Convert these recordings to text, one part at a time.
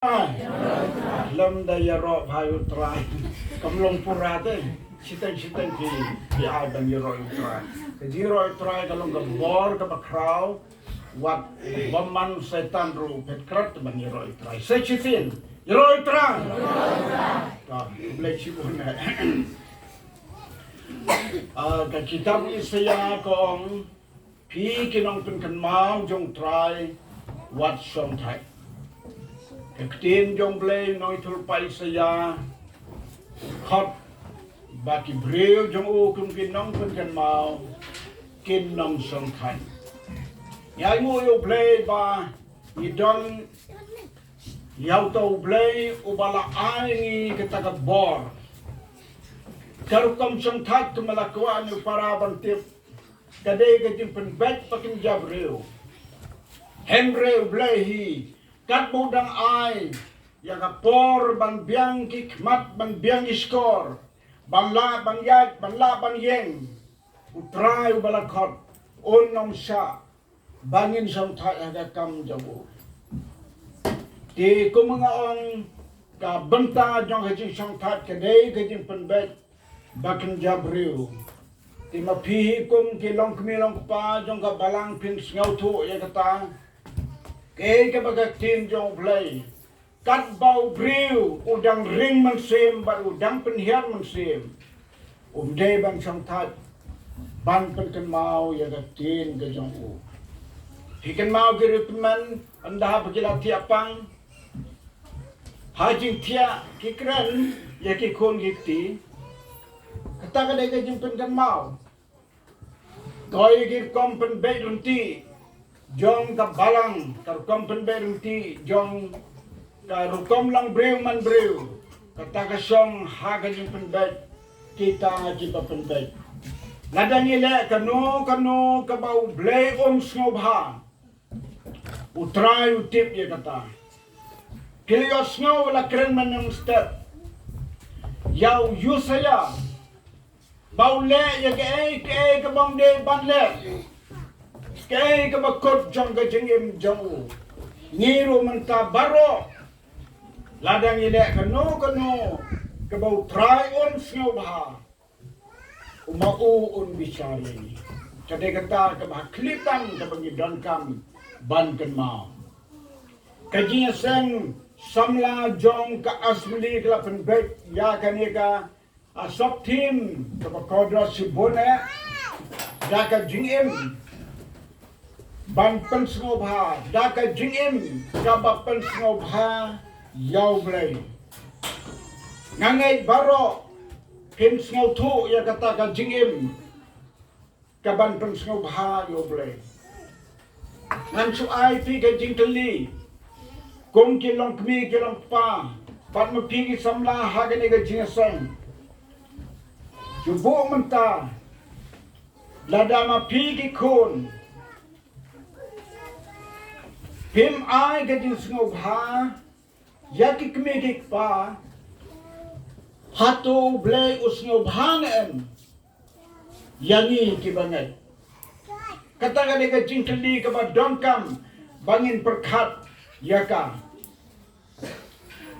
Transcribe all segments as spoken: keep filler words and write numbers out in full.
Lem da ïaroh bha ïa u Trai. Kam long pura te. Shiteng shiteng phi, phi ai ban ïaroh ïa u Trai. Ka jingïaroh ïa u Trai ka long ka bor kaba khraw. Wat bymman Soitan ruh phet krat ban ïaroh ïa u Trai. Sa shisien ïaroh ïa u Trai. Ka, khublei shibun. Ah, ka kitab Isaïah ka ong, phi ki nongpynkynmaw jong u Trai, wat shongthait. Ka ktien jong u Blei, nongïathuhlypa Isaïah, khot ba ki briew jong u kum ki nongpynkynmaw kin ym shongthait. Ngi ainguh ïa u Blei ba ngi don ïa uta u Blei uba la ai ngi kata ka bor. Ka rukom shongthait kaba la kwah ïa u para ban tip, ka dei ka jingpynbeit ba kynja briew. Hynrei u Blei hi, katba u dang ai ïa ka por ban biang ki khmat, ban biang ki shkor, ban lah ban ïaid, ban lah ban ïeng, u Trai uba la khot un ym shah ba ngin shongthait ha ka kam jong u. Te kum nga ong, ka bynta jong ka jingshongthait ka dei ka jingpynbeit ba kynja briew. Te ma phi hi kum ki longkmie longkpa jong ka balang phin sngewthuh ïa kata, kaei kaba ka ktien jong u Blei, katba u briew u dang ring mynsiem bad u dang pynhiar mynsiem, um dei ban shongthait ban pynkynmaw ïa ka ktien ka jong u. Phi kynmaw ki riewtymmen, ynda ba ki la thiah pang, ha jingthiah ki kren ïa ki khun ki kti. Kata ka dei ka jingpynkynmaw. Ko ïa ki rukom pynbeit ryntih jong ka balang, ka rukom pynbeit ryntih jong ka rukom long briew man briew, kata ka shong ha ka jingpynbeit kita kiba pynbeit. Lada ngi leh kano kano kaba u Blei um sngewbha, u Trai u tip ïa kata. Ki la ïohsngew, la kren mynstep ïa u Usaïah ba u leh ïa kaei kaei kaba ym dei ban leh, kaei kaba kut jong ka jingim jong u. Ngi ruh mynta baroh, lada ngi leh kano kano kaba u Trai um sngewbha, u ma u un bishar ïa ngi. Ka dei kata kaba khlieh tam kaba ngi donkam ban kynmaw. Ka jingïaseng samla jong ka Assembly ka la pynbeit ïa kane ka, ah, sub theme kaba kordor shibun eh, da ka jingim ban pynsngewbha, da ka jingim kaba pynsngewbha ïa u Blei. Nga ngeit baroh phin sngewthuh ïa kata ka jingim kaban pynsngewbha ïa u Blei. Ngan shu ai phi ka jingkylli kum ki longkmie ki longkpa bad ma phi ki samla ha kane ka jingïaseng. Shu buh mynta, lada ma phi ki khun phim ai ka jingsngewbha ïa ki kmie ki kpa, hato u Blei u sngewbha ne em ïa ngi kiba ngeit? Kata ka dei ka jingkylli kaba donkam ba ngin pyrkhat ïa ka.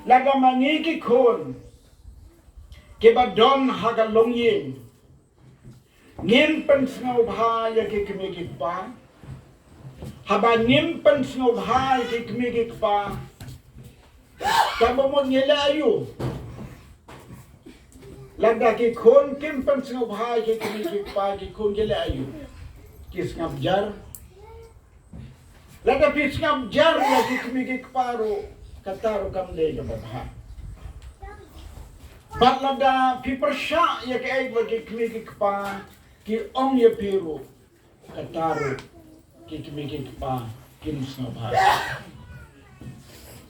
Lada ma ngi ki khun kiba don ha ka longïing ngim pynsngewbha ïa ki kmie ki kpa, haba ngim pynsngewbha ïa ki kmie ki kpa, tang ba mut ngi leh aïu? Lada ki khun kim pynsngewbha ïa ki kmie ki kpa, ki khun ki leh aïu? Ki sngap jar. Lada phi sngap jar ïa ki kmie ki kpa ruh, kata ruh kam dei kaba bha. Bad lada phi pyrshah ïa kaei ba ki kmie ki kpa ki ong ïa phi ruh, kata ruh ki kmie ki kpa kim sngewbha.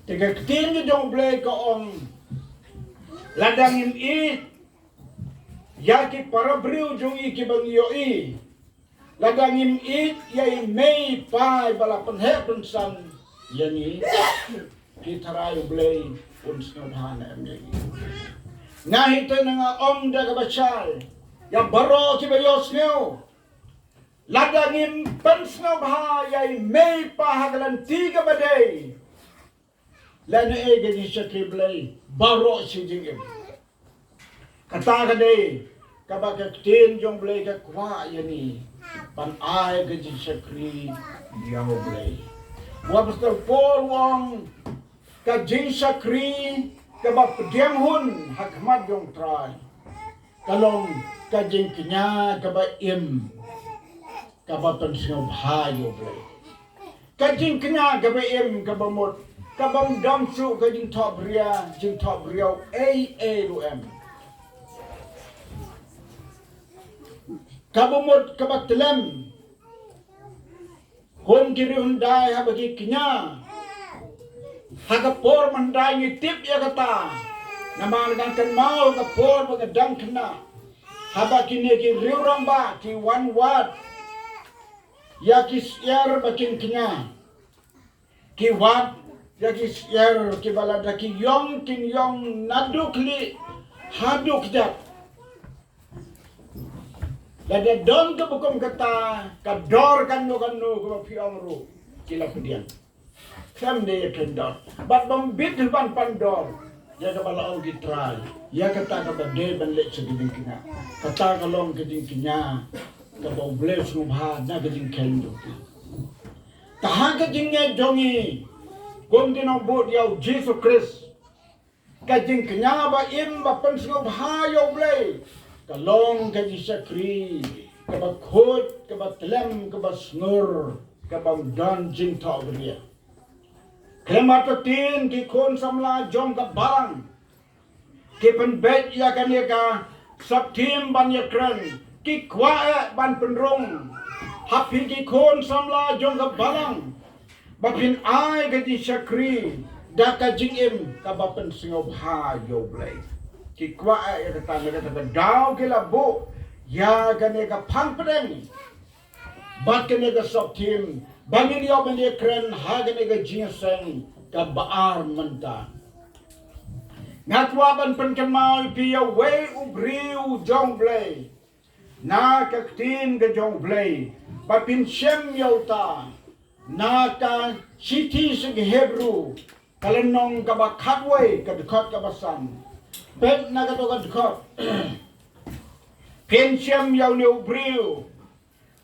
Te ka ktien ka jong U Blei ka ong, lada ngim ïeit ïa ki para briew jong ngi kiba ngi ïohi, lada ngim ïeit ïa i mei i pa ba la pynheh pynsan ïa ngi, ki tharai U Blei un sngewbha ne em ïa ngi? Nga hi te nga ong da kaba shai ïa baroh kiba ïohsngew, lada ngim pynsngewbha ïa i mei i pa ha ka lynti kaba dei, lane ei ka jingshakri Blei baroh shi jingim. Kata ka dei kaba ka ktien jong Blei ka kwah ïa ngi ban ai ka jingshakri ïa u Blei. Wa Apostol Paul u ong ka jingshakri kaba pdiang hun ha khmat jong Trai ka long ka jingkñia kaba im kaba pynsngewbha ïa u Blei. Ka jingkñia kaba im kaba mut kaba ym dom shuh ka jingthoh bria jingthoh bria ei ei ruh em. Kaba mut kaba tlem kum ki riewhyndai haba ki kñia. Ha ka por mynta ngi tip ïa kata. Namar nga kynmaw ka por ba nga dang khynnah haba kine ki riew rangbah ki wan wad ïa ki syiar ba kin kñia. Ki wad ïa ki syiar kiba lada ki ïong kin ïong naduh khlieh haduh kjat. Lada don kaba kum kata ka dor kano kano kaba phi ong ruh ki la pdiang. Khlem dei ïa khlem dor bad bym bit ban pan dor ïa kaba la ong ki trai ïa kata kaba dei ban leh sha ka jingkñia. Kata ka long ka jingkñia kaba U Blei u sngewbha na ka jingkheiñ jong ki. Ka ha ka jingngeit jong ngi kum ki nongbud ïa U Jisu Khrist. Ka jingkñia ba im ba pynsngewbha ïa U Blei ka long ka jingshakri kaba khuid kaba tlem kaba sngur kaba ym don jingthoh bria. Khlem artatien ki khun samla jong ka balang ki pynbeit ïa kane ka sap thim ban ïakren ki kwah eh ban pynrung ha phi ki khun samla jong ka balang. Ba phin ai ka jingshakri da ka jingim kaba pynsngewbha ïa U Blei. Ki kwah eh ïa kata na kata ka daw ki la buh ïa kane ka phang pdeng bad kane ka sap thim ba ngin ïoh ban ïakren ha kane ka jingïaseng kaba ar mynta. Nga kwah ban pynkynmaw ïa phi ïa uwei u briew jong U Blei. Na ka ktien ka jong U Blei ba phin shem ïa uta na ka shithi sha ki Hebru ka lynnong kaba khatwei ka dkhot kaba san. Peit na kato ka dkhot. Phin shem ïa une u briew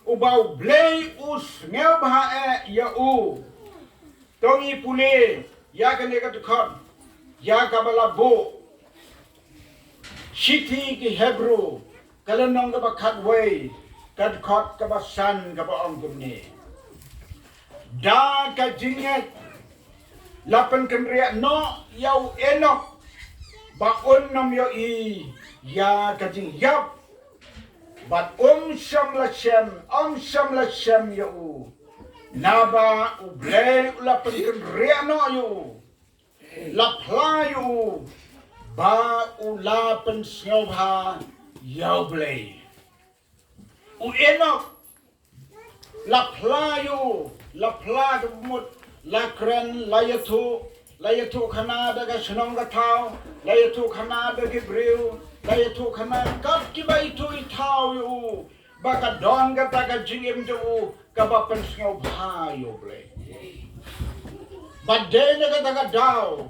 uba U Blei u sngewbha eh ïa u. To ngi pule ïa kane ka dkhot ïa kaba la buh shithi ki Hebru ka lynnong kaba khatwei ka dkhot kaba san kaba ong kumne. Da ka jingngeit la pynkynriah noh ïa u Enok ba un ym ïohi ïa ka jingïap. Bad um shym la shem, um shym la shem ïa u. Naba U Blei u la pynkynriah noh ïa u. La phla ïa u ba u la pynsngewbha ïa U Blei. U Enok la phla ïa u, la phla ka mut, la kren, la ïathuh, la ïathuh khana da ka shnong ka thaw, la ïathuh khana da ki briew, la ïathuh khana kat kiba ithuh ithaw ïa u, ba ka don kata ka jingim jong u kaba pynsngewbha ïa U Blei. Ba dei na kata ka daw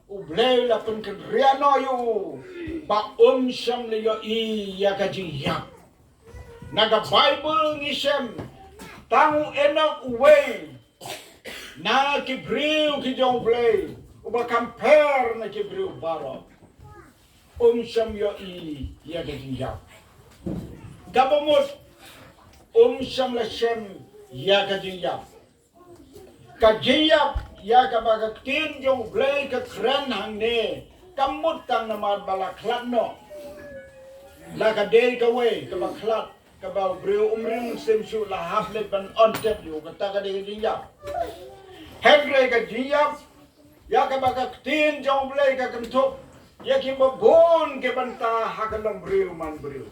U Blei la pynkynriah noh ïa u ba um shym la ïohi ïa ka jingïap. Na ka Baibl ngi shem tang u Enok uwei na ki briew ki jong U Blei uba compare na ki briew baroh. Um shym ïohi ïa ka jingïap. Kaba mut um shym la shem ïa ka jingïap. Ka jingïap ïa kaba ka ktien jong U Blei ka kren hangne ka mut tang namar ba la khlad noh. La ka dei kawei kaba khlad kaba u briew um ring sim shuh la hap leit ban on tep ïa u, kata ka dei ka jingïap. Hynrei ka jingïap ïa kaba ka ktien jong U Blei ka kynthup ïa kiba bun ki bynta ha ka longbriew manbriew.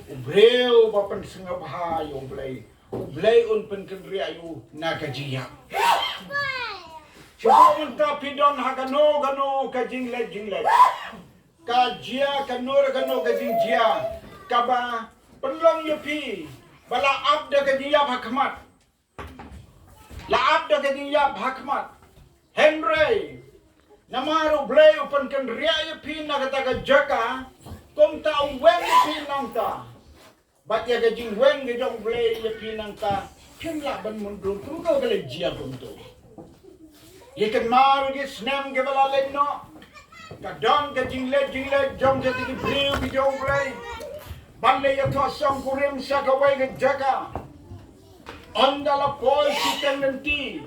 U briew ba pynsngewbha ïa U Blei, U Blei un pynkynriah ïa u na ka jingïap. Shuh mynta phi don ha kano kano ka jingleh jingleh, ka jia kano kano ka jingjia kaba pynlong ïa phi ba la ap da ka jingïap ha khmat. La ap da ka jingïap ha khmat. Hynrei namar U Blei u pynkynriah ïa phi na kata ka jaka, kumta u weng ïa phi nangta. Bad ïa ka jingweng ka jong U Blei ïa phi nangta, phim lah ban mutdur kumno ka la jia kumto. Ïa kynmaw ïa ki snem kiba la leit noh, ka don ka jingleh jingleh jong kita ki briew ki jong U Blei ban leit ïathoh shongkurim sha kawei ka jaka. Ynda la poi shiteng lynti,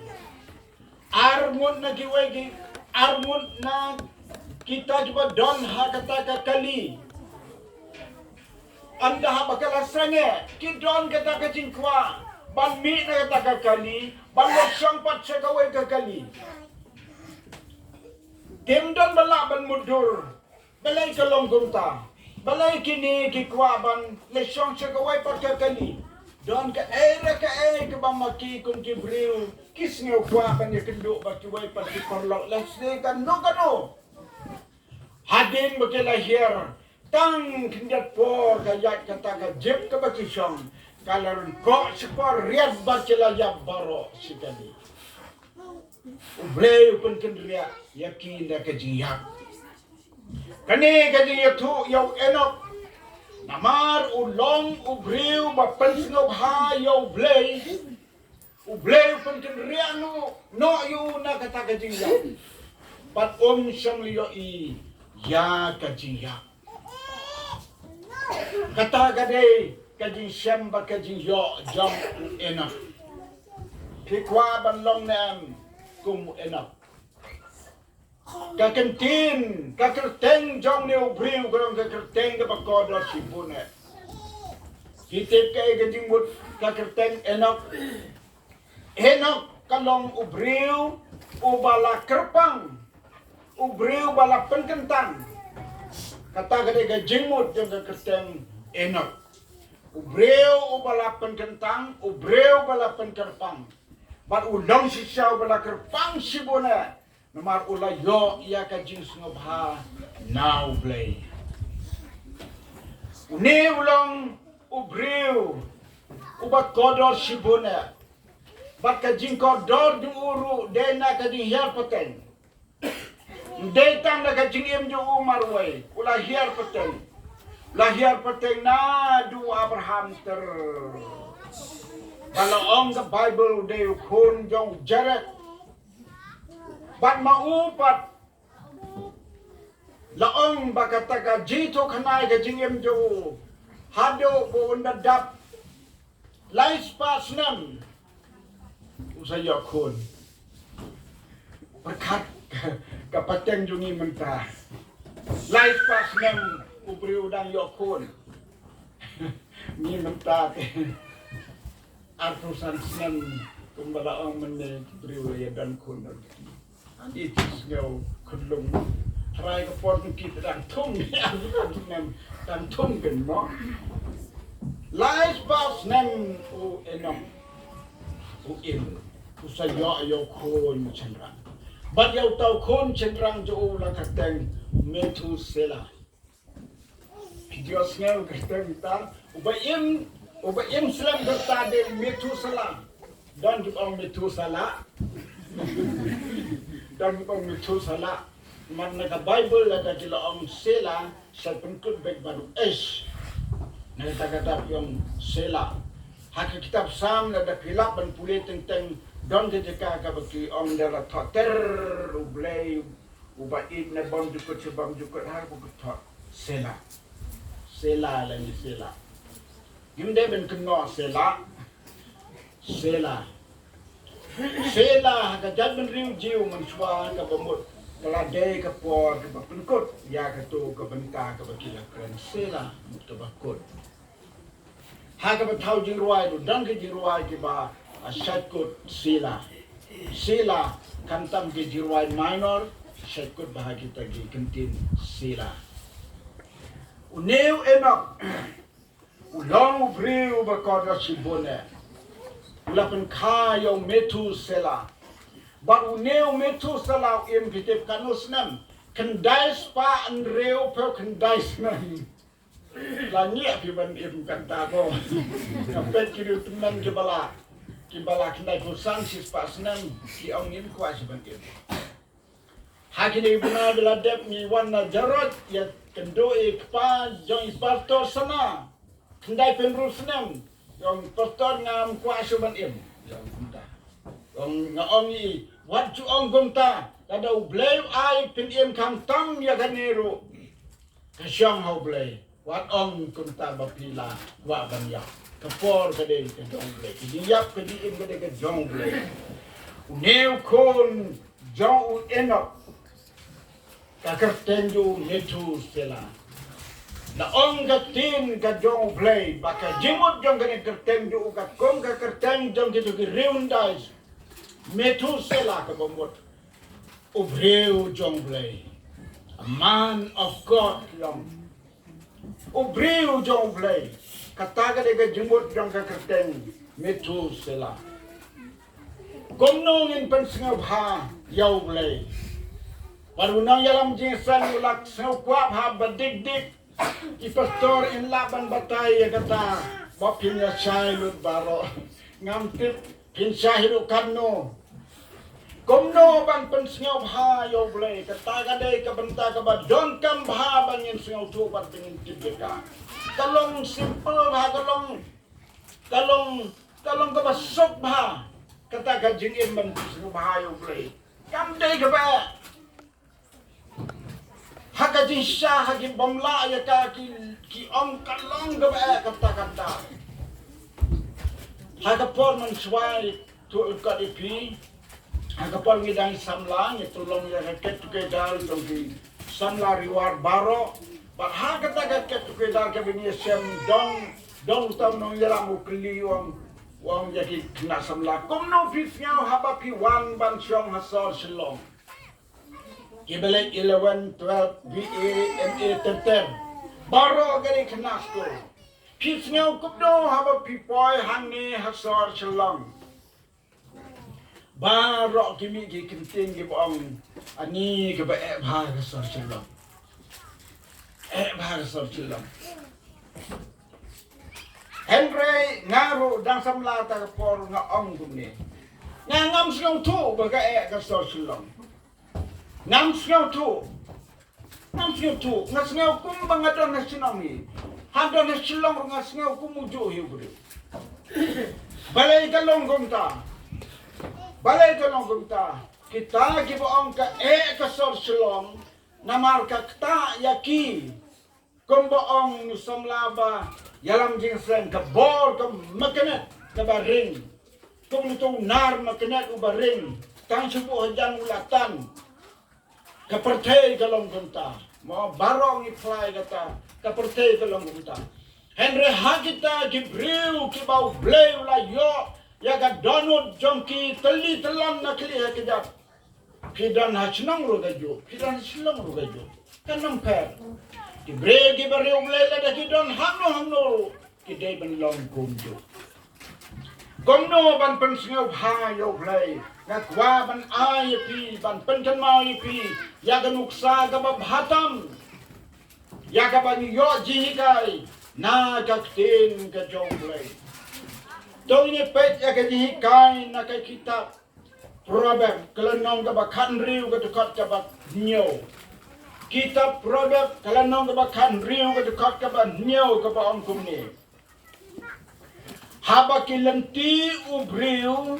arngut na kiwei ki, arngut na kita kiba don ha kata ka kali. Ynda haba ka la sangeh, ki don kata ka jingkwah ban mih na kata ka kali, ban leit shong pat sha kawei ka kali. Kim don ba lah ban mutdur. Balei ka long kumta? Balei kine ki kwah ban leit shong sha kawei pat ka kali? Don kaei re kaei kaba ma ki kum ki briew ki sngew kwah ban ïakynduh bad kiwei pat ki paralok lehse kano kano. Hadien ba ki la hiar, tang khyndiat por ka ïaid kata ka jip kaba ki shong, ka la rung koh shipor riat bad ki la ïap baroh shi kali. U Blei u pynkynriah ïa ki da ka jingïap. Kane ka jingïathuh ïa u Enok, namar u long u briew ba pynsngewbha ïa U Blei. U Blei u pynkynriah noh, noh ïa u na kata ka jingïap. Bad um shym la ïohi ïa ka jingïap. Kata ka dei ka jingshem bad ka jingïoh jong u Enok. Phi kwah ban long ne em kum u Enok? Ka ktien, ka kyrteng jong une u briew ka long ka kyrteng kaba kordor shibun eh. Phi tip kaei ka jingmut ka kyrteng Enok? Enok ka long u briew uba la kyrpang, u briew uba la pynkyntang. Kata ka dei ka jingmut jong ka kyrteng Enok. U briew uba la pynkyntang, u briew uba la pynkyrpang. Bad u long shisha uba la kyrpang shibun eh. Namar u la ïoh ïa ka jingsngewbha na U Blei. Une u long u briew uba kordor shibun eh. Bad ka jingkordor jong u ruh dei na ka jinghiar pateng. Dei tang na ka jingim jong u marwei u la hiar pateng. La hiar pateng naduh u Abraham ter. Ba la ong ka Baibl u dei u khun jong u Jared. Bad ma u pat la ong ba kata ka jingïathuh khnai ka jingim jong u haduh ba un da dap lai spah snem u sa ïoh khun. Pyrkhat ka pateng jong ngi mynta. Lai spah snem u briew dang ïoh khun. Ngi mynta te arphew san snem kumba la ong mynne u briew la ïa don khun. Ani ti sngew khyllung. Trai ka por tu ki dang thung. Dang thung kan mo. Lai spah snem u Enok u im u sa ïoh ïa u khun shynrang. Bad ïa uta u khun shynrang jong u la kyrteng Methuselah. Phi ju sngew kyrteng uta uba im, uba im slem kyrta dei Methuselah. Don kiba ong Methuselah. Don kiba ong Methuselah. Namar na ka Baibl lada ki la ong Selah, sa pynkut beit bad u S. Na kata ka daw ki ong Selah. Ha ka kitab Salm lada phi lah ban pule teng teng don ka jaka kaba ki ong da la thoh ter U Blei uba ïeit na bymjukut sha bymjukut ha kaba ki thoh Selah. Selah lane Selah. Ngim dei ban kynnoh Selah. Selah. Selah ha ka jaitbynriew Jiw mynshuwa kaba mut ka la dei ka por kaba pynkut ïa kato ka bynta kaba ki la kren. Selah mut kaba kut. Ha kaba thaw jingrwai ruh don ki jingrwai kiba, ah, shait kut Selah. Selah khamtam ki jingrwai minor shait kut bha ha kita ki kyntien Selah. Une u Enok u long u briew uba kordor shibun eh. U la pynkha ïa u Methuselah. Bad une u Methuselah u im, phi tip katno snem? Khyndai spah hynriewphew khyndai snem. La ngiah phi ban im kata ko. Ka peit ki riew tymmen kiba la, Ba la khyndai phew san shispah snem ki ong ngim kwah shuh ban im. Ha kine ki bnai ba la dep ngi wan na Jarod ïakynduh ïa i kpa jong i pastor Sana. Khyndai phew hynriew snem. Ong pastor ngam kwah shuh ban im. Ong kumta. Ong nga ong i wat ju ong kumta. Lada U Blei u ai phin im khamtam ïa kane ruh. Ka shong ha U Blei. Wat ong kumta ba phi la kwah ban ïap. Ka por ka dei ka jong U Blei. Ka jingïap ka jingim ka dei ka jong U Blei. Une u khun jong u Enok. Ka kyrteng jong u Methuselah. La ong ka ktien ka jong U Blei ba ka jingmut jong kane ka kyrteng jong u ka kum ka kyrteng jong kito ki riew hyndai. Methuselah kaba mut. U briew jong U Blei. A man of God long. U briew jong U Blei. Kata ka dei ka jingmut jong ka kyrteng Methuselah. Kumno ngin pynsngewbha ïa U Blei? Bad u nongïalam jingïaseng u la sngewkwah bha ba dik dik. I pastor in lah ban batai ïa kata ba phin ïa shai lut baroh. Ngam tip phin shai ruh katno. Kumno ban pynsngewbha ïa U Blei? Kata ka dei ka bynta kaba donkam bha ba ngin sngewthuh bad ba ngin tip ïa ka. Ka long simple bha, ka long, ka long, ka long kaba suk bha. Kata ka jingim ban pynsngewbha ïa U Blei. Kam dei kaba ha ka jingshisha ha ki bym lah ïa ka ki, ki ong ka long kaba eh kata kata. Ha ka por mynshuwa to kat ïa phi. Ha ka por ngi dang samla ngi to long ïa ka get together jong ki samla Ri War baroh. Bad ha kata ka get together kaba ngi sem dong dong tam nongïalam u kylli ong ong ïa ki khynnah samla kumno phi sngew haba phi wan ban shong ha sor Shillong. Ki ba leit eleven, twelve, B A, M A ter ter. Baroh ka dei khynnah skul. Phi sngew kumno haba phi poi hangne ha sor Shillong. Baroh ki mih ki kyntien kiba ong ani kaba eh bha ka sor Shillong. Eh bha ka sor Shillong. Hynrei nga ruh dang samla ta ka por nga ong kumne. Nga ngam sngewthuh ba ka eh ka sor Shillong. Ngam sngewthuh. Ngam sngewthuh. Nga sngew kumba nga don ha shnong hi. Ha don ha Shillong ruh nga sngew kum u juh hi u briew. Balei ka long kumta? Balei ka long kumta? Kita kiba ong ka eh ka sor Shillong namar ka ktah ïa ki. Kumba ong u samla ba ïalam jingïaseng ka bor ka magnet kaba ring. Kum uto u nar magnet uba ring. Tang shu buh hajan u la tan. Ka pyrthei ka long kumta. Mo baroh ngi phla ïa kata. Ka pyrthei ka long kumta. Hynrei ha kita ki briew kiba U Blei u la ïoh ïa ka dohnud jong ki tylli tyllan na khlieh ha kjat. Ki don ha shnong ruh kajuh, ki don ha Shillong ruh kajuh. Kan ym pher. Ki briew kiba riewblei lada ki don hangno hangno ruh ki dei ban long kumjuh. Kumno ban pynsngewbha ïa U Blei? Nga kwah ban ai ïa phi, ban pynkynmaw ïa phi ïa ka nuksa kaba bha tam, ïa kaba ngi ïoh jinghikai na ka ktien ka jong U Blei. To ngin peit ïa ka jinghikai na ka kitab Proverb ka lynnong kaba khathynriew ka dkhot kaba hynñiew. Kitab Proverb ka lynnong kaba khathynriew ka dkhot kaba hynñiew kaba ong kumne. Haba ki lynti u briew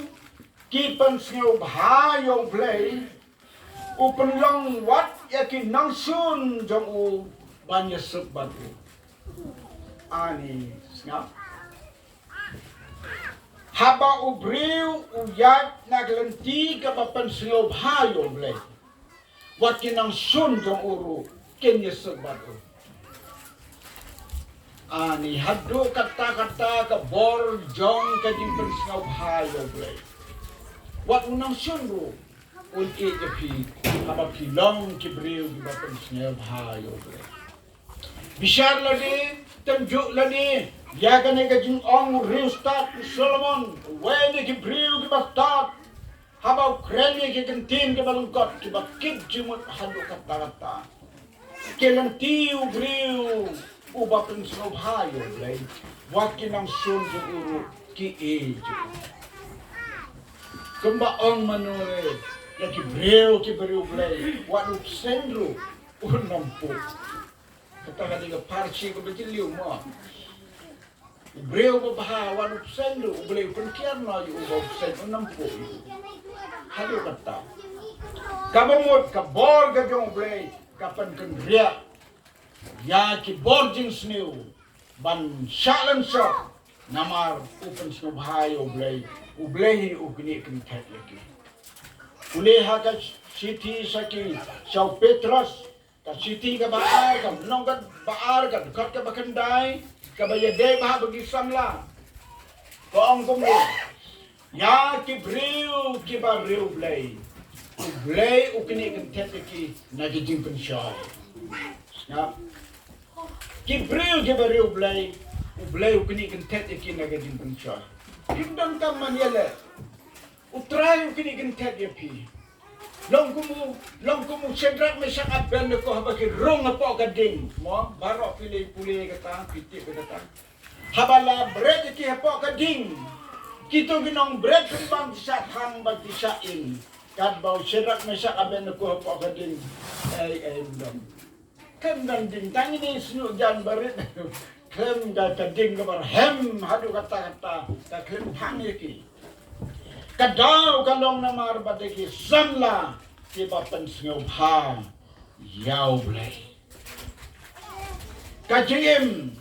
ki pynsngewbha ïa U Blei, u pynlong wat ïa ki nongshun jong u ban ïasuk bad u. Ani sngap. Haba u briew u ïaid na ka lynti kaba pynsngewbha ïa U Blei, wat ki nongshun jong u ruh kin ïasuk bad u. Ani haduh katta katta ka bor jong ka jingpynsngewbha ïa U Blei. Wat u nongshun ruh un ïeit ïa phi haba phi long ki briew kiba pynsngewbha ïa U Blei. Bishar lade, tynjuh lade ïa kane ka jingong u riewstad u Solomon, uwei na ki briew kiba stad, haba u kren ïa ki kyntien kiba lyngkot kiba kit jingmut haduh katta katta. Ki lynti u briew uba pynsngewbha ïa U Blei, wat ki nongshun jong u ruh ki ïeit ïa u. Kumba ong mano re, ïa ki briew kiba riewblei, wat u bseiñ ruh un ym phuh. Kata ka dei ka pharshi kaba jylliew mo. U briew babha wat u bseiñ ruh, U Blei u pynkiar noh ïa u ba u bseiñ, un ym phuh ïa u. Haduh katta. Kaba mut ka bor ka jong U Blei ka pynkynriah ïa ki bor jingsniew ban shah lynshop, namar u pynsngewbha ïa U Blei. U Blei hi u knieh kynthep ïa ki. Pule ha ka shithi sha ki, sha u Petros, ka shithi kaba ar, ka lynnong kaba ar, ka dkhot kaba khyndai, kaba ïadei bha bad ki samla. Ka ong kumne, ïa ki briew kiba riewblei, U Blei u knieh kynthep ïa ki na ki jingpynshoi. Sngap. Ki briew kiba riewblei, U Blei u knieh kynthep ïa ki na ki jingpynshoi. Kim donkam ban ïaleh. U Trai u knieh kynthep ïa phi. Long kum u, long kum u Shadrak, Meshak, Abednego haba ki rung hapoh ka ding. Mo, baroh phi la pule kata, phi tip kata. Haba la bret ïa ki hapoh ka ding, kito ki nongbret pynban ki shah thang bad ki shah im. Katba u Shadrak, Meshak, Abednego hapoh ka ding. Ei, ei, ym don. Khlem don ding, tang ine sniew jan barit. Khlem ka, ka ding kaba rhem haduh katta katta, ka khlem thang ïa ki. Ka daw ka long namar ba dei ki samla kiba pynsngewbha ïa U Blei. Ka jingim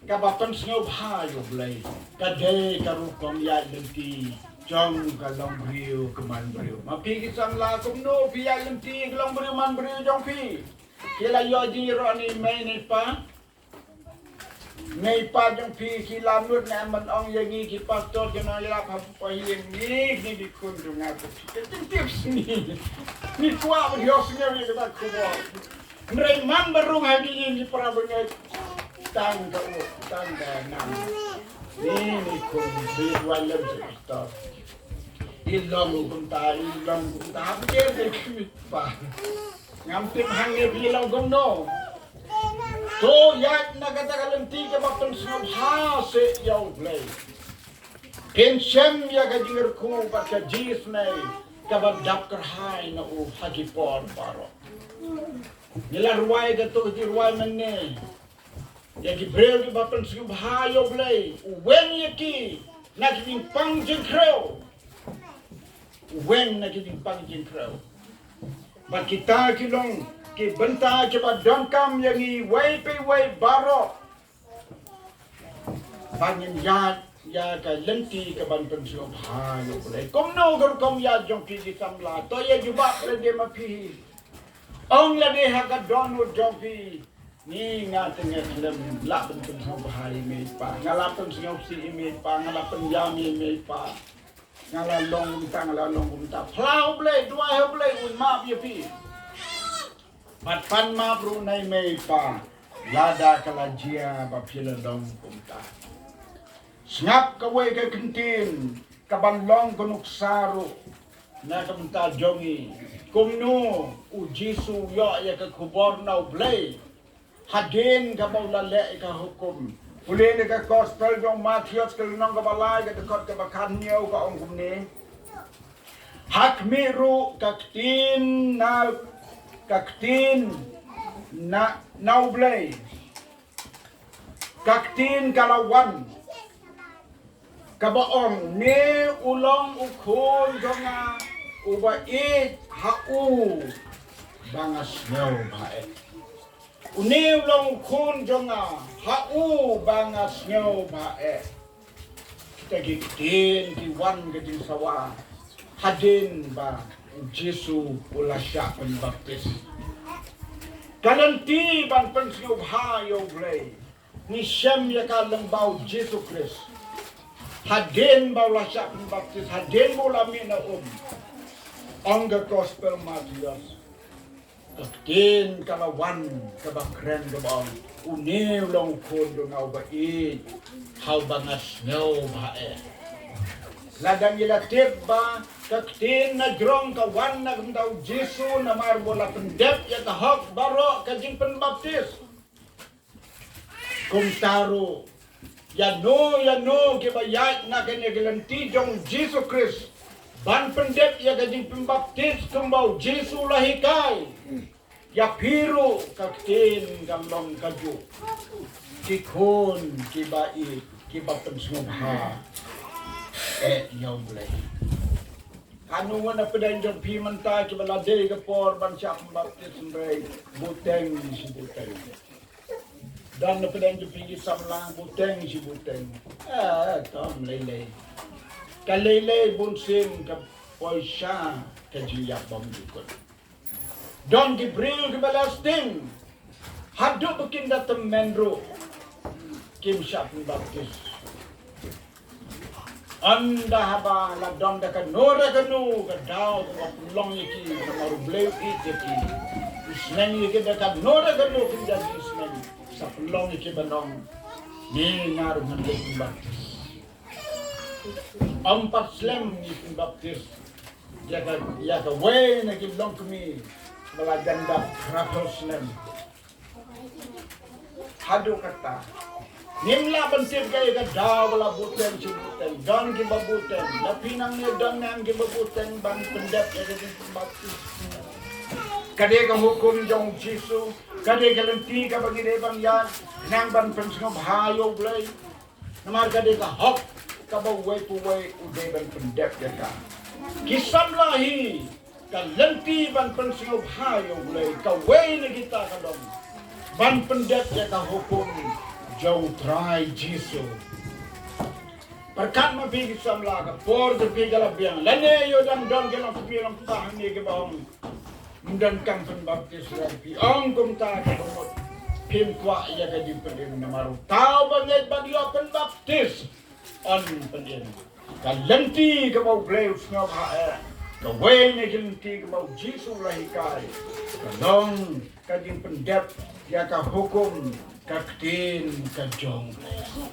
kaba pynsngewbha ïa U Blei ka dei ka rukom ïaid lynti jong ka longbriew ka manbriew. Ma phi ki samla, kumno phi ïaid lynti ka longbriew manbriew jong phi? Ki la ïoh jingïaroh ne mei ne pa? Mei pa jong phi ki la nud ne em ban ong ïa ngi ki pastor, ki nongïalap hapoh ïing, ngi, ngi, ki khun jong nga, ki tip sngi. Ngi kwah ban ïohsngew ïa kata ka khubor. Hynrei man ba rung ha ki ïing ki para bangeit, tang ka u, tang ka nam. Ngi, ngi khun, ngi duwai lem sha pastor. I long kumta, i long kumta, ha phi de ki mei pa. Ngam tip hangne phi long kumno. To ïaid na kata ka lynti kaba pynsngewbha seh ïa U Blei. Phin shem ïa ka jingkyrkhu bad ka jingisynei kaba dap kyrhai na u ha ki por baroh. Ngi la rwai kato ka jingrwai mynne. Ïa ki briew kiba pynsngewbha ïa U Blei, u weng ïa ki na ki jingpang jingkhrew. U weng na ki jingpang jingkhrew. Bad kita ki long ki bynta kiba donkam ïa ngi iwei pa iwei baroh. Ba ngin ïaid ïa ka lynti kaban pynsngewbha ïa U Blei. Kumno ka rukom ïaid jong phi ki samla? To ïa jubab lade ma phi. Ong lade ha ka dohnud jong phi. Ni nga te nga khlem lah ban pynsngewbha ïa i mei i pa. Nga la pynsngewsih ïa i mei i pa, nga la pynïam ïa i mei i pa. Nga la long kumta, nga la long kumta. Phla ha U Blei, duwai ha U Blei un map ïa phi. Bad pan map ruh na i mei i pa lada ka la jia ba phi la long kumta. Sngap kawei ka kyntien kaban long ka nuksa ruh na ka bynta jong ngi. Kumno u Jisu u ïoh ïa ka khubor na U Blei hadien kaba u la leh ïa ka hukum. Pule na ka gospel jong u Mathaios ka lynnong kaba lai ka dkhot kaba khathynñiew ka ong kumne. Ha khmih ruh ka ktien na, ka ktien na, na U Blei. Ka ktien ka la wan kaba ong, ne u long u khun jong nga uba ïeit, ha u ba nga sngewbha eh. Une u long u khun jong nga, ha u ba nga sngewbha eh. Kita ki ktien ki wan ka jingsawa hadien ba u Jisu u la shah pynbaptis. Ka lynti ban pynsngewbha ïa U Blei. Ngi shem ïa ka lyngba u Jisu Khrist. Hadien ba u la shah pynbaptis, hadien ba u la mih na um. Ong ka gospel Mathaios. Ka ktien ka la wan kaba kren kaba ong, une u long u khun jong nga uba ïeit, ha u ba nga sngewbha eh. Lada ngi la tip ba ka ktien na jrong ka wan na ka bynta u Jisu namar ba u la pyndep ïa ka hok baroh ka jingpynbaptis. Kumta ruh ïano ïano kiba ïaid na kane ka lynti jong u Jisu Khrist, ban pyndep ïa ka jingpynbaptis kumba u Jisu u la hikai. Ïa phi ruh ka ktien ka long kajuh. Ki khun kiba ïeit, kiba pynsngewbha, eh, ïa U Blei. Katno ngut na pdeng jong phi mynta kiba la dei ka por ban shah pynbaptis? Hynrei buteng shi buteng. Don na pdeng jong phi ki samla, buteng shi buteng. Eh, to, ym lei lei. Ka lei lei bunsien ka poi sha ka jingïap bymjukut. Don ki briew kiba la sting haduh ba kin da tymmen ruh kim shah pynbaptis. Ynda haba la don da kano da kano ka daw kaba pynlong ïa ki, namar U Blei u ïeit ïa ki. U sneng ïa ki da kano da kano, kin da ki sneng. Sa pynlong ïa ki ban ong, ne nga ruh ngan leit pynbaptis. Ym pat slem ngi pynbaptis ïa ka, ïa kawei na ki longkmie ba la jan dap hynriewphew snem. Haduh katta ngim lah ban tip ïa ka daw ba la buteng shi buteng. Don kiba buteng, da phi nangne don ne em kiba buteng ban pyndep ïa ka jingpynbaptis? Ka dei ka hukum jong U Jisu, ka dei ka lynti kaba ngi dei ban ïaid, nang ban pynsngewbha ïa U Blei. Namar ka dei ka hok kaba uwei pa uwei u dei ban pyndep ïa ka. Ki samla hi, ka lynti ban pynsngewbha ïa U Blei, kawei na kita ka dei ban pyndep ïa ka hukum jong U Trai Jisu. Pyrkhat ma phi ki samla, ka por jong phi ka la biang, lane ïoh dang don ki longkmie longkpa hangne kiba ong, ym donkam pynbaptis ruh. Phi ong kumta, ka mut phim kwah ïa ka jingpynim, namar uta uba ngeit bad ïoh pynbaptis yn pynim. Ka lynti kaba U Blei u sngewbha eh, kawei na ki lynti kaba U Jisu u la hikai, ka long ka jingpyndep ïa ka hukum, ka ktien ka jong U Blei.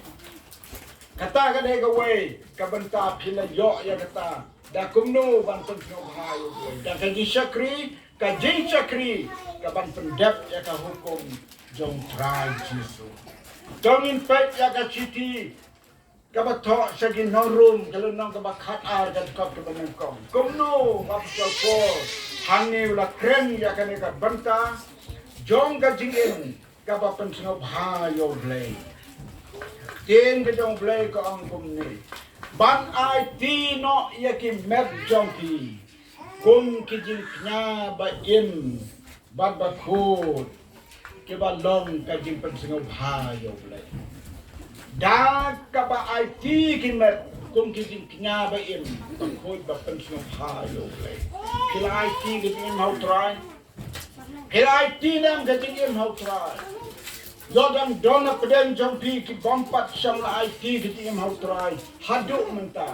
Kata ka dei kawei ka bynta phi la ïoh ïa kata. Da kumno ban pynsngewbha ïa U Blei? Da ka jingshakri, ka jingshakri ka ban pyndep ïa ka hukum jong U Trai Jisu. To ngin peit ïa ka shithi kaba thoh sha ki nong Rom, ka lynnong kaba khatar, ka dkhot kaba nyngkong. Kumno u Apostol Paul hangne u la kren ïa kane ka bynta jong ka jingim kaba pynsngewbha ïa U Blei. Ktien ka jong U Blei ka ong kumne: Ban aiti noh ïa ki met jong phi kum ki jingkñia ba im bad ba khuid, kiba long ka jingpynsngewbha ïa U Blei. Da kaba aiti ki met kum ki jingkñia ba im, ba khuid, ba pynsngewbha ïa U Blei. Phi la aiti ka jingim ha U Trai? Phi la aiti ne em ka jingim ha U Trai? Ïoh dang don na pdeng jong phi kibym pat shym la aiti ka jingim ha U Trai haduh mynta.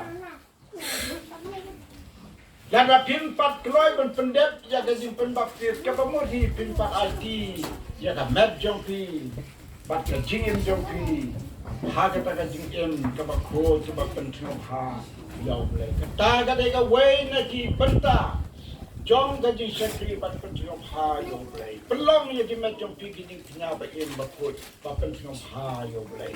Lada phim pat kloi ban pyndep ïa ka jingpynbaptis, kaba mut hi phim pat aiti ïa ka met jong phi bad ka jingim jong phi ha kata ka jingim kaba khuid, kaba pynsngewbha ïa U Blei. Kata ka dei kawei na ki bynta jong ka jingshakri bad pynsngewbha ïa U Blei. Pynlong ïa ki met jong phi ki jingkñia ba im, ba khuid, ba pynsngewbha ïa U Blei.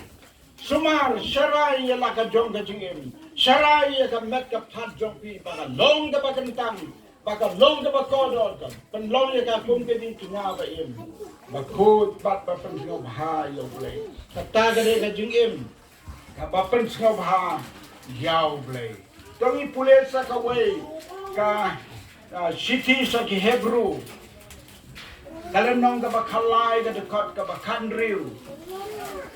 Sumar, sharai ïa la ka jong ka jingim, sharai ïa ka met ka phad jong phi, ba ka long kaba kyntang, ba ka long kaba kordor, ka pynlong ïa ka kum ka jingkñia ba im, ba khuid bad ba pynsngewbha ïa U Blei. Kata ka dei ka jingim kaba pynsngewbha ïa U Blei. To ngin pule sa kawei ka, ah, shithi sha ki Hebru, ka lynnong kaba khatlai, ka dkhot kaba khathynriew.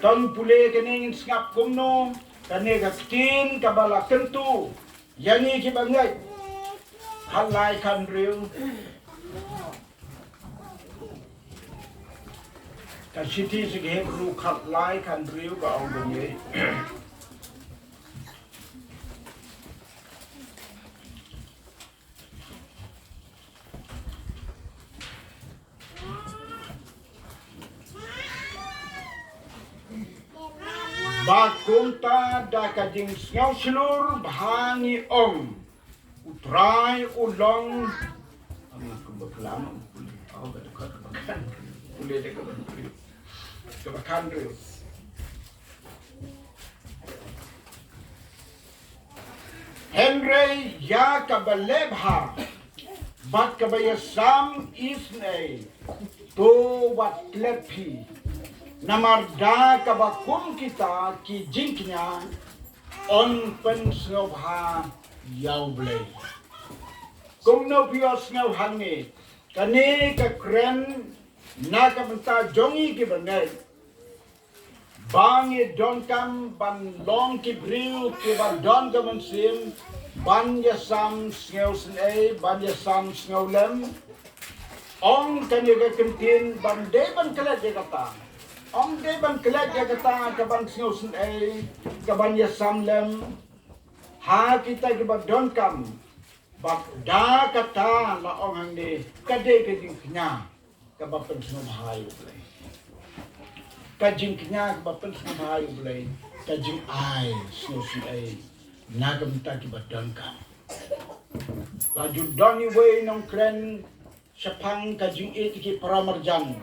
To ngin pule kane, ngin sngap kumno kane ka ktien kaba la kyntu ïa ngi kiba ngeit. Khatlai khathynriew. Ka shithi sha ki Hebru khatlai khathynriew ka ong kumne. Ba kumta da ka jingsngew shlur ba ngi ong, U Trai u long. Ang kumba klam, oh, ka dkhot kaba khan. Pule da kaba khan. Kaba khathynriew. Hem Hynrei ïa kaba leh bha bad kaba ïasam isynei, to wat klet phi, namar da kaba kum kita ki jingkñia yn pynsngewbha ïa U Blei. Kumno phi ïohsngew hangne? Kane ka kren na ka bynta jong ngi kiba ngeit ba ngi donkam ban long ki briew kiba don ka mynsiem ban ïasam sngewsynei, ban ïasam sngewlem. Ong kane ka kyntien, ban dei ban klet ïa kata. Ong dei ban klet ïa kata, ka ban sngewsynei, ka ban ïasam lem ha kita kiba donkam. Bad da kata la ong hangne, ka dei ka jingkñia kaba pynsngewbha ïa U Blei. Ka jingkñia kaba pynsngewbha ïa U Blei, ka jingai sngewsynei na ka bynta kiba donkam. La ju don iwei i nongkren shaphang ka jingïeit ki paramarjan.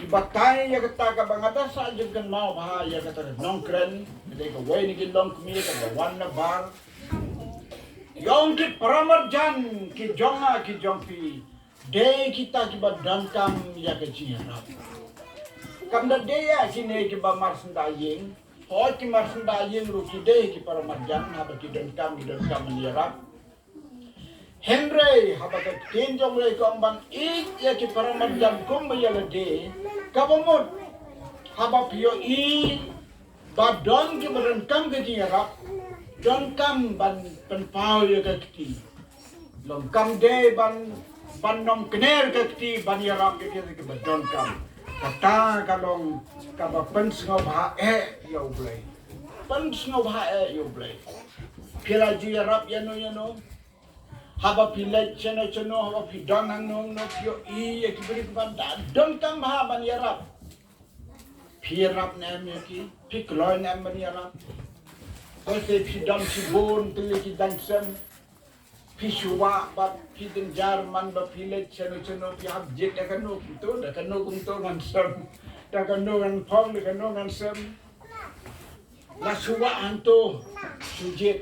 I batai ïa kata kaba nga da sah jingkynmaw bha ïa kata ka nongkren, ka dei kawei na ki longkmie kaba wan na bar. Ïa ong ki paramarjan ki jong nga ki jong phi, dei kita kiba donkam ïa ka jingïarap. Kam da dei ïa kine kiba marsyndah ïing, hooid ki marsyndah ïing ruh ki dei ki paramarjan haba ki donkam, ki donkam ban ïarap. Hynrei haba ka ktien jong U Blei ka ong ban ïeit ïa ki paramarjan kumba ïa lade, kaba mut haba phi ïohi ba don kiba donkam ka jingïarap, donkam ban pynpaw ïa ka kti. Long kam dei ban, ban nym kner ka kti ban ïarap ïa kita kiba donkam. Kata ka long kaba pynsngewbha eh ïa U Blei. Pynsngewbha eh ïa U Blei. Phi la ju ïarap ïano ïano. Haba phi leit shano shano, haba phi don hangno hangno, phi ïohi ïa ki briew kiba da donkam bha ban ïarap. Phi ïarap ne em ïa ki, phi kloi ne em ban ïarap. Ko te phi don shibun tylli ki jaiñsem. Phi shuwa bad phi jynjar man ba phi leit shano shano, phi hap jied da kano kumto, da kano kumto ngan sem. Da kano ngan phong, da kano ngan sem. La shuwa hangto shu jied.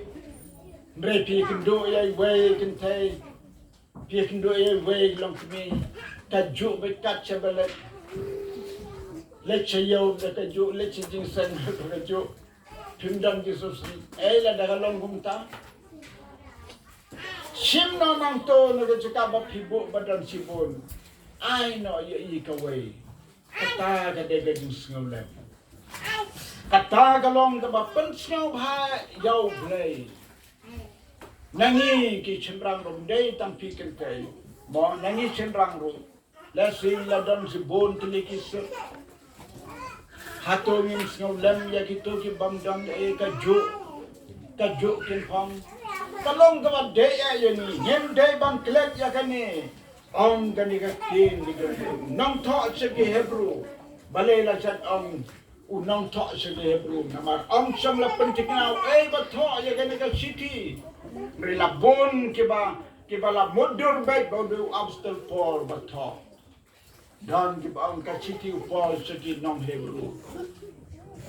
Hynrei phi kynduh ïa iwei kynthei, phi kynduh ïa iwei longkmie, kajuh bad kat shaba leit. Leit sha ïew da kajuh, leit sha jingïaseng da kajuh. Phim don ki sngewsih. Ei, lada ka long kumta, shim noh nangto na ka jaka ba phi buh ba don shibun. Ai noh ïa i kawei. Kata ka dei ka jingsngewlem. Kata ka long kaba pynsngewbha ïa U Blei. Na ngi ki shynrang ruh, ym dei tang phi kynthei. Mo, na ngi shynrang ruh, lehse la don shibun tylli ki sut. Hato ngim sngewlem ïa kito ki bym don ei, kajuh, kajuh kin phong. Ka long kaba dei ïa ngi, ngim dei ban klet ïa kane. Ong kane ka ktien, nongthoh sha ki Hebru. Balei la shah ong u nongthoh sha ki Hebru? Namar ong shym la pynthikna uei ba thoh ïa kane ka shithi. Hynrei la bun kiba, kiba la mutdur beit ba u dei u Apostol Paul ba thoh. Don kiba ong ka shithi u Paul sha ki nong Hebru.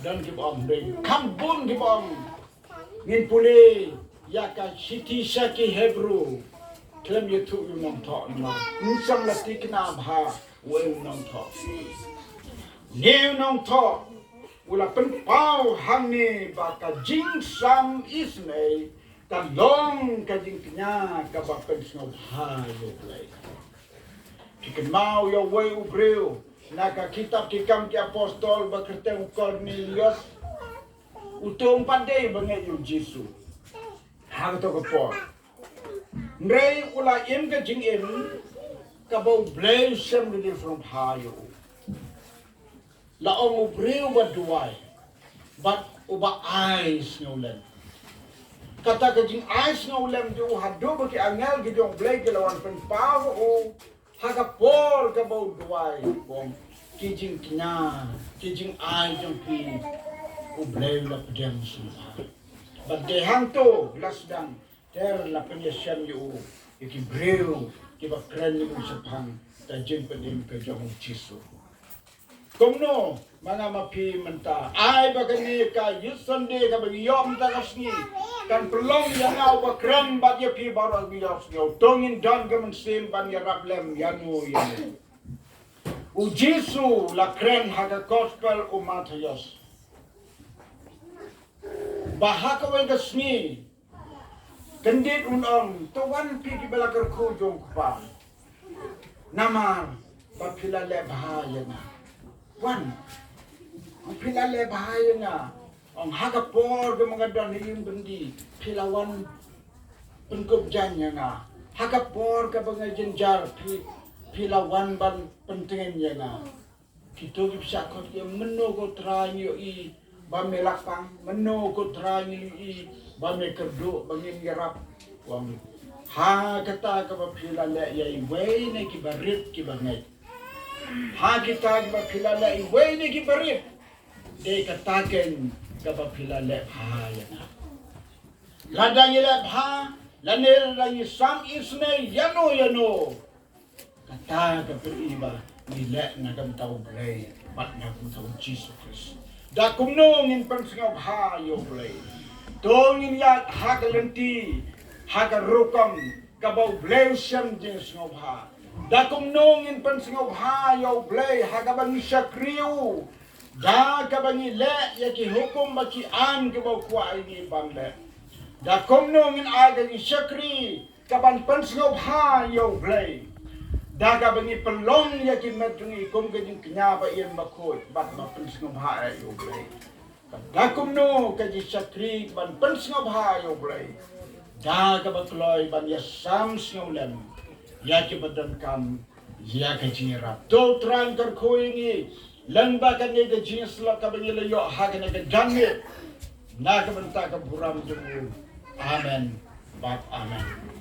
Don kiba ong, hynrei kham bun kiba ong, ngin pule ïa ka shithi sha ki Hebru. Khlem ïathuh ïa u nongthoh namar ym shym la thikna bha uei u nongthoh. Une u nongthoh u la pynpaw hangne ba ka jingsam isynei ka long ka jingkñia kaba pynsngewbha ïa U Blei. Phi kynmaw ïa uwei u briew na ka kitab Ki Kam ki Apostol ba kyrteng u Kornelios. Uto um pat dei ba ngeit ïa U Jisu ha kato ka por. Hynrei u la im ka jingim kaba U Blei u shem ka jingsngewbha ïa u. La ong u briew uba duwai bad uba ai sngewlem. Kata ka jingai sngewlem jong u haduh ba ki angel ki jong U Blei ki la wan pynpaw ha u ha ka por kaba u duwai, u ong, ki jingkñia, ki jingai jong phi U Blei u la pdiang sngewbha. Bad dei hangto la sdang ter la pynïashem ïa u ïa ki briew kiba kren ïa u shaphang ka jingpynim ka jong U Jisu. Kumno ma nga ma phi mynta? Ai ba kane ka Youth Sunday kaba ngi ïoh mynta ka sngi, kan pynlong ïa nga uba kren bad ïa phi baroh ki ïohsngew. To ngin don ka mynsiem ban ïarap lem ïano ïano. U Jisu la kren ha ka gospel u Mathaios ba ha kawei ka sngi kyndit un ong, to wan phi kiba la kyrkhu jong u Kpa. Namar ba phi la leh bha ïa nga. Wan. Phi la leh bha ïa nga. Ong ha ka por kaba nga don ha ïing byndi phi la wan pynkup jaiñ ïa nga. Ha ka por kaba nga jynjar phi phi la wan ban pyntngen ïa nga. Kito ki pisa khot ki mynno ko Trai ngi ïohi ba me la pang, mynno ko Trai ngi ïohi ba me kyrduh ba ngin ïarap. Ong ha kata kaba phi la leh ïa iwei na ki barit kiba ngeit. Ha kita kiba phi la leh iwei na ki barit. Dei kata keiñ kaba phi la leh bha ïa nga. Lada ngi leh bha lane lada ngi sam isynei ïano ïano. Kata ka pyni ba ngi leh na ka bynta U Blei bad na ka bynta U Jisu Khrist. Da kumno ngin pynsngewbha ïa U Blei? To ngin ïaid ha ka lynti ha ka rukom kaba U Blei u shem jingsngewbha. Da kumno ngin pynsngewbha ïa U Blei ha kaba ngi shakri u? Da kaba ngi leh ïa ki hukum bad ki aiñ kiba u kwah ïa ngi ban leh. Da kumno ngin ai ka jingshakri kaban pynsngewbha ïa U Blei? Da kaba ngi pynlong ïa ki met jong ngi kum ka jingkñia ba ïeng ba khuid bad ba pynsngewbha ïa U Blei. Da kumno ka jingshakri kaban pynsngewbha ïa U Blei? Da kaba kloi ban ïasam sngewlem ïa kiba donkam ïa ka jingïarap. To Trai kyrkhu ïa ngi lyngba kane ka jingïasyllok kaba ngi la ïoh ha kane ka janmiet, na ka bynta ka burom jong u. Amen bad amen.